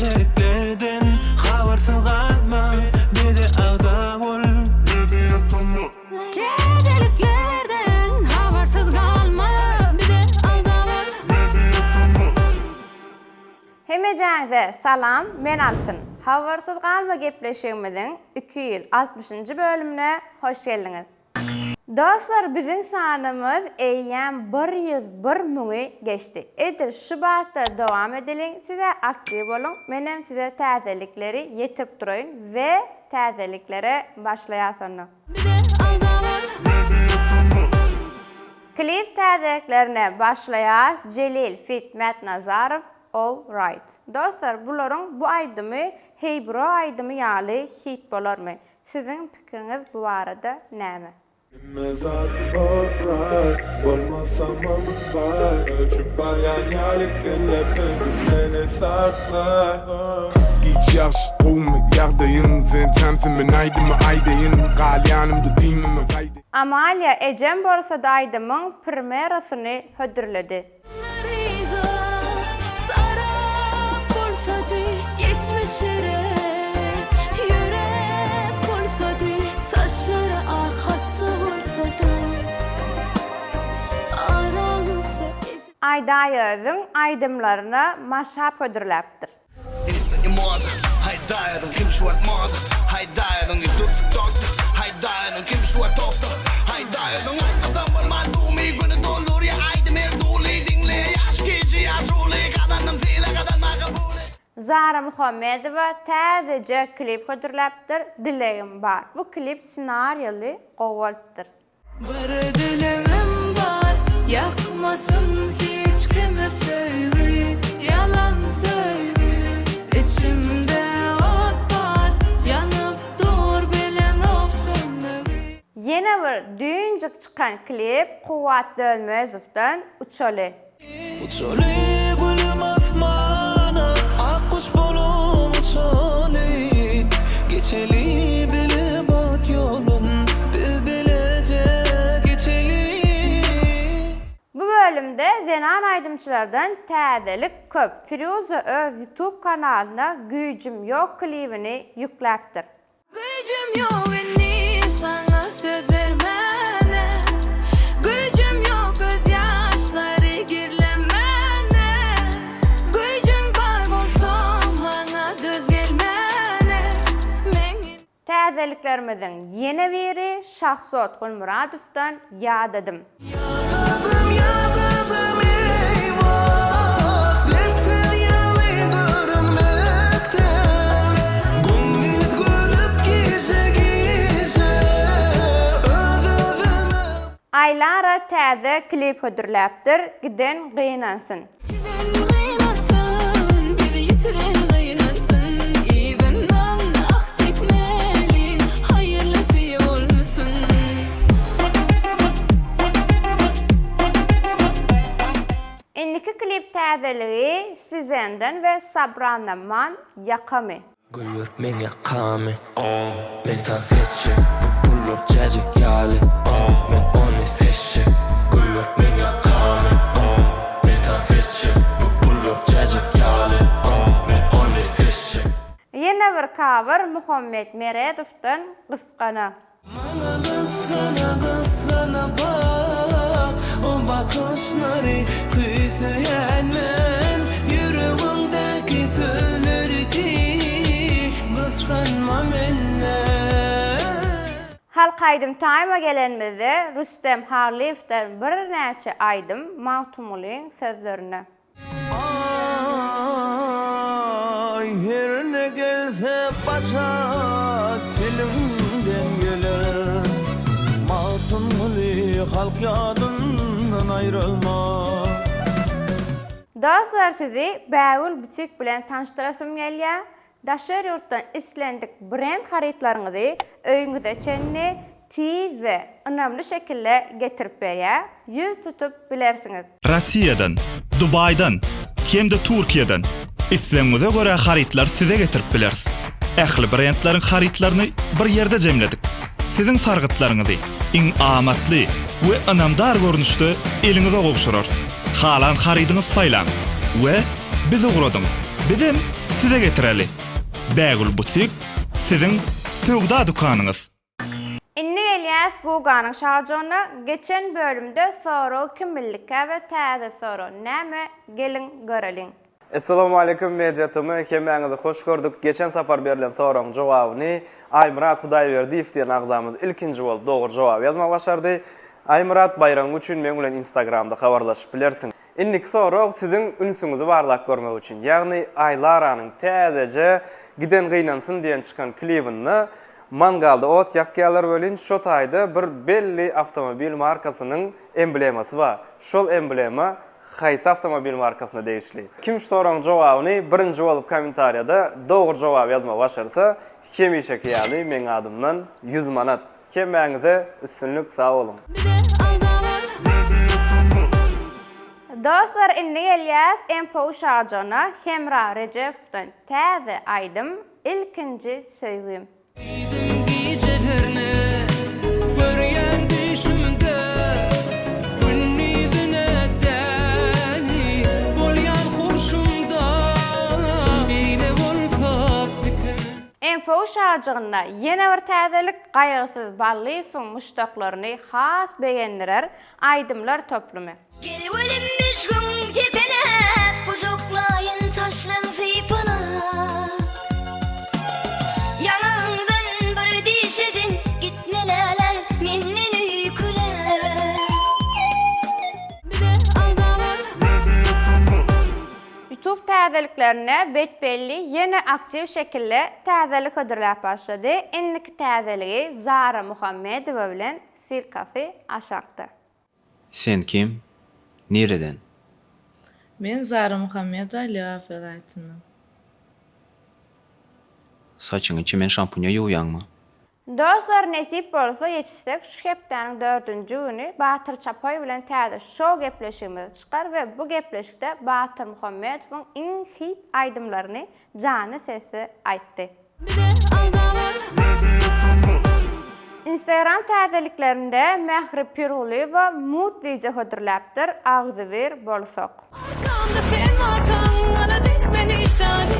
Täzeliklerden habarsyz galma bize agza bol. Täzeliklerden habarsyz galma bize agza bol. Hemejäňize salam men Altyn. Habarsyz galma gepleşigimiziň 260-njy bölümine hoş geldiňiz. Dostlar biziň sanymyz eýýäm 101 müňi geçdi. Edil şu batda dowam edeliň size aktiw boluň menem size täzelikleri ýetirip duraýyn we täzeliklere başlaýas onda. Bize agza bol. Klip täzeliklerine başlaýas Jelil feat Mätnazarow All right. Dostlar bularyň bu aýdymy Hey bro aýdymy ýaly hit bolarmy? Siziň pikiriňiz bu barada näme? Hemme zat alright, bolmasamam bar Ölçüp barýan ýaly kelläme meni sakla. Giç ýagşy gowmy ýagdaýyň sen tansymy men aýdymy aýdaýyn galýanymda diýmeme gaýdaýyn. Amalia ejem bolsady aýdymyň premerasyny hödürledi. Aýdaýöziň aýdymlaryna maşap hödürläpdir. Zara Muhammedowa täzeje klip hödürläpdir Dilegim bar. Bu klip ssenariýaly gowy bolupdyr. Bir dilegim bar, ýakmasyn hiç kime söýgi, ýalan söýgi. Içimde ot bar, ýanyp dur bilenok sönmegi. Ýene bir düýnjik çykan klip Kuwwat Dönmezowdan Uçaly. Uçaly gülüm asmana, ak guş bolup uçaly. Geçeli bile bagt ýolun, biz bileje geçeli. Bu bölümde zenan aýdymçylardan täzelik köp. Firuza öz YouTube kanalyna Güýjüm ýok klibini ýükläpdir. Güýjüm ýok indi saňa söz bermäne Güýjüm ýok göz ýaşlary gizlemäne Güýjüň bar bolsa maňa döz gelmäne Meň Täzeliklerimiziň ýene biri Şahzod Gulmuradowdan Ýadadym. Ýadadym ýadadym eýwah Dertsiz ýaly görünmekden Gündiz gülüp gije gije Öz özüme Aýlara täze klip hödürläpdir Giden gynansyn. Giden gynansyn, bizi ýitiren gynansyn, Yzyndan ah çekmeliň, haýyrlysy bolsun. Indiki klip täzeligi Sizenden we Sabrana Man Ýakamy. Goýber meň ýakamy Men tans etjek Bu pullar jäjek ýaly Men ony seçjek Goýber meň ýakamy Men tans etjek Bu pullar jäjek ýaly Men ony seçjek. Ýene bir cover Muhammet Meredowdan Gysgana. Maňa gysgana gysgana bak O bakyşlary küýseýän men Ýüregiňdäki sözleri diý Gysganma menden. Halk aýdym taýma gelenimizde Rüstem Harlyýewden birnäçe aýdym Magtymgulyň sözlerine. Aý herne gelse başa tiliňden geler Magtymguly halk ýadyndan aýrylmaz. Dostlar sizi Bägül butik bilen tanyşdyrasym gelýär. Daşary ýurtdan islendik brend harytlaryňyzy öýüňize çenli tiz we ynamly şekilde getirip berýär. 100 tutup bilersiňiz. Rossiýadan, Dubaýdan hem-de Türkiýeden islegiňize görä harytlary size getirip bileris. Ähli brendleriň harytlaryny bir ýerde jemledik. Siziň sargytlaryňyzy iň amatly we ynamdar görnüşde eliňize gowşurarys. Halan harydyňyzy saýlaň we bizi ugradyň. Bizem. size getireli. Bägül butik siziň söwda dükanyňyz. Indi gelýäs Guganyň şajygyna, geçen bölümde soragy kim bildikä we täze sorag näme geliň göreliň. Essalamualeýkum Media TM hemmäňizi hoş gördük. Geçen sapar berlen soragyň jogabyny Aýmyrat Hudaýberdiýew diýen agzamyz ilkinji bolup dogry jogaby ýazmagy başardy. Aýmyrat baýragyň üçin meň bilen Instagramda habarlaşyp bilersiň. Indiki sorag siziň ünsüňizi barlap görmek üçin. Ýagny Aýlaranyň täzeje Giden gynansyn diýen çykan klibinde mangalda ot ýakýarlar welin şo taýda bir belli awtomobil markasynyň emblemasy bar. Şol emblema haýsy awtomobil markasyna degişli? Kim şu soragyň jogabyny birinji bolup kommentariýada dogry jogaby ýazmagy başarsa hemişeki ýaly meň adymdan 100 manat. Hemmäňize üstünlik sag boluň. Dostlar indi gelýäs MPU şajygyna Hemra Rejepowdan täze aýdym Ilkinji söýgim. Diýdim gijelerne görýän düýşümde Gündizine däli bolýan huşumda Beýle bolsa pikir. MPU şajygynda ýene bir täzelik Gaýgysyz Ballyýewiň muşdaklaryny has begendirer aýdymlar toplumy. Gel welin müşgüň sepeläp, Gujaklaýyn saçlaň sypalap. Ýaňagyňdan bir dişesin, Gitme läle, menden öýkeläp. Youtube täzeliklerinde Betbelli ýene aktiw şekilde täzelik hödürläp başlady. Indiki täzeligi Zara Muhammedowa bilen ssylkasy aşakda. Sen kim? Nireden? Men Zara Muhammedowa Lebap welaýatyndan. Saçyňy çemen şampunýa ýuwýaňmy? Dostlar nesip bolsa ýetişsek şu hepdäniň dördünji güni Batyr Çapaý bilen täze şou gepleşigimiz çykar we bu gepleşikde Batyr Muhammedowyň iň hit aýdymlaryny janly sesde aýtdy. Instagram täzeliklerinde Mähri Pirgulyýewa mugt wideo hödürläpdir, Agzybir bolsak. Arkamda sen barkaň alada etmen hiç zady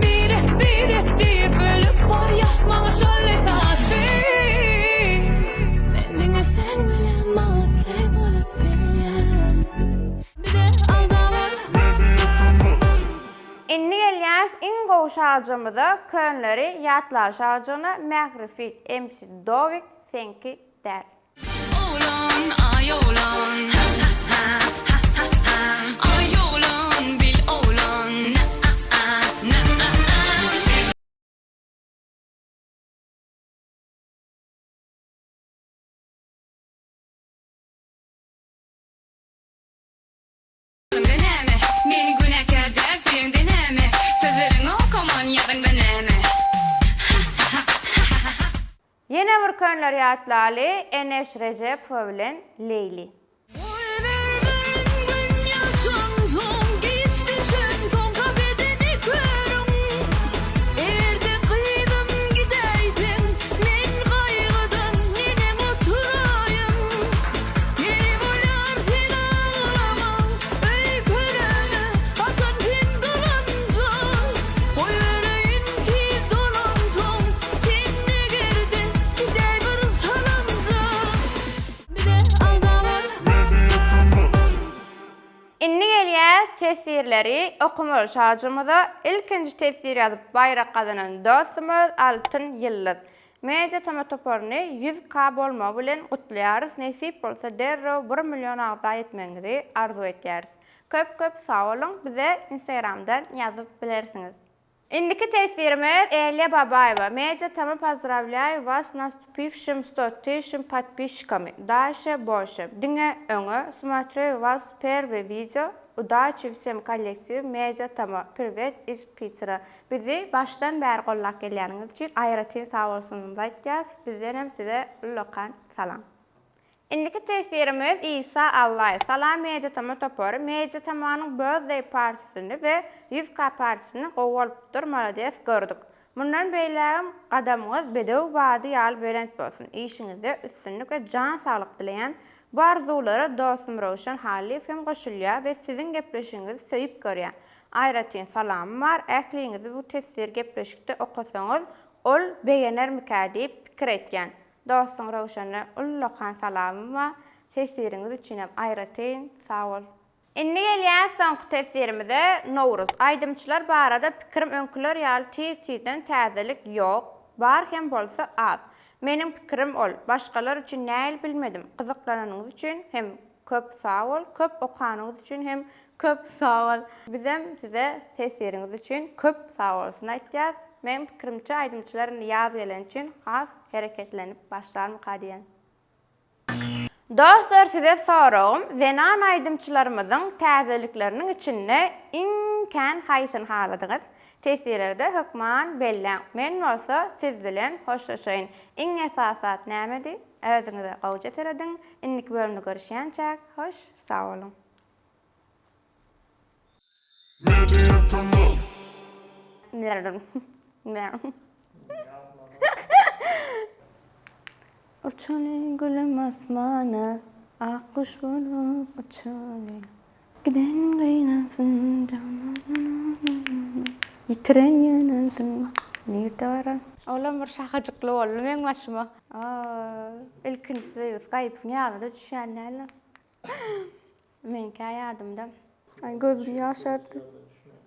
Birek birek diýip ölüp barýas maňa şol esasy Men diňe seň bilen bagtly bolup bilýän Bize agza bol. Indi gelýäs iň gowy şagjygymyza könleri ýatlar şagjygyna Mähri feat MC Dowik seňki däl. Oglan aý oglan ha ha ha ha ha ha aý oglan bil oglan na a a na a a. Ýazyňda näme? Men günäkär däl söýeňde näme? Sözleriňi okaman ýazyňda näme? Ha-ha-ha-ha-ha-ha. Ýene bir könleri ýatlaly Eneş Rejepowa bilen Leýli. Gol bermerin gün ýaşansoň, giç düşensoň kafede körüň. Erde gyzym gidäýseň, men gaýgydan neneň oturaýyn. Ýeri bolýar sen aglama, öýkeleme, haçan sen dolanjaň? Goýbereýin tiz dolansoň, sen eger-de gidäý bir salamjak. Bize agza bol. Indi gelýäs teswirleri okamaly şajygymyza ilkinji teswir ýazyp baýrak gazanan dostumyz Altyn Ýyldyz. Media tama toparyny 100 K bolmagy bilen gutlaýarys nesip bolsa derrew bir million agza ýetmegiňizi arzuw etýäris. Köp köp sag boluň bize instagramdan ýazyp bilersiňiz. Indiki teswirimiz Elýa Babaýewa Media tama pozdrawlýaýu was nastupivşim sto tyşim podpisçikami dalşe bolşe diňe öňe smotrýu was perwyý wideo udaçi wsem kollektiw media tama priwet iz pitera Bizi başdan bäri gollap gelýäniňiz üçin aýratyn sagbolsunymyzy aýtýas, bizdenem size ullakan salam. Indiki teswirimiz Isa Allaýew. Salam Media Tama topary, Media Tamanyň birthday partysyny we 100 K partysyny gowy bolupdyr malades gördük. Mundan beýlägem gadamyňyz bedew bady ýaly belent bolsun, işiňizde üstünlik we jan saglyk dileýän. Bu arzuwlara dostum Röwşen Hallyýew hem goşulýar we siziň gepleşigiňizi söýüp görýän. Aýratyn salamym bar, ähliňizi bu teswir gepleşikde okasaňyz ol begenermikä diýip pikir etýän. Dostuň Röwşene ullakan salamym bar, teswiriňiz üçinem aýratyn sag bol. Indi gelýäs soňky teswirimize, Nowruz. Aýdymçylar barada pikirim öňküler ýaly tiz-tizden täzelik ýok, bar hem bolsa az. Meniň pikirim ol, başgalar üçin näil bilmedim. Gyzyklananyňyz üçin hem köp sag bol, köp okanyňyz üçin hem köp sag bol. Bizem size teswiriňiz üçin köp sag bolsun aýtýas. Meň pikirimçe aýdymçylar indi ýaz geleni üçin has hereketlenip başlarmyka diýen. Dostlar size soragym zenan aýdymçylarymyzyň täzelikleriniň içinde iň kän haýsyny haladyňyz? Teswirlerde hökman belläň. Men bolsa siz bilen hoşlaşaýyn. Iň esasy zat nämedi? Özüňize gowja serediň. Indiki bölümde görüşýänçäk hoş sag boluň. Uçaly gülüm asmana, ak guş bolup uçaly. Giden gynansyn janana, ýitiren ýynansyn. Nirde baran? Olam bir şahajykly boldy meň başyma. Ilkinji söýgüsi gaýypsyň ýadyna-da düşýän däldir. Meňkä ýadymda. Aý gözüm ýaşardy.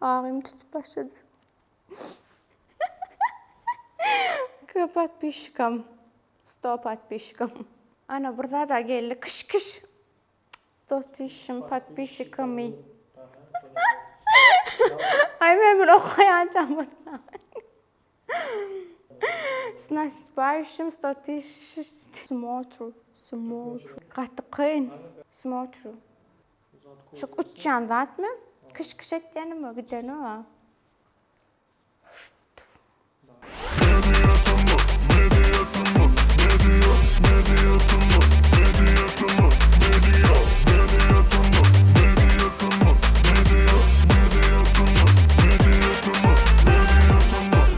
Agym tutup başlady. Köp podpisçikam. Sto podpisçikam. Ana bir zada geldi kyş kyş. Sto tysячim podpisçikami. Aý men bir okaýançam bir. S nastupayuşim sto tysячim. Smotru. Smotru. Gaty kyn. Smotru. Şu uçýan zatmy? Kyş kyş etýänimi gidenok.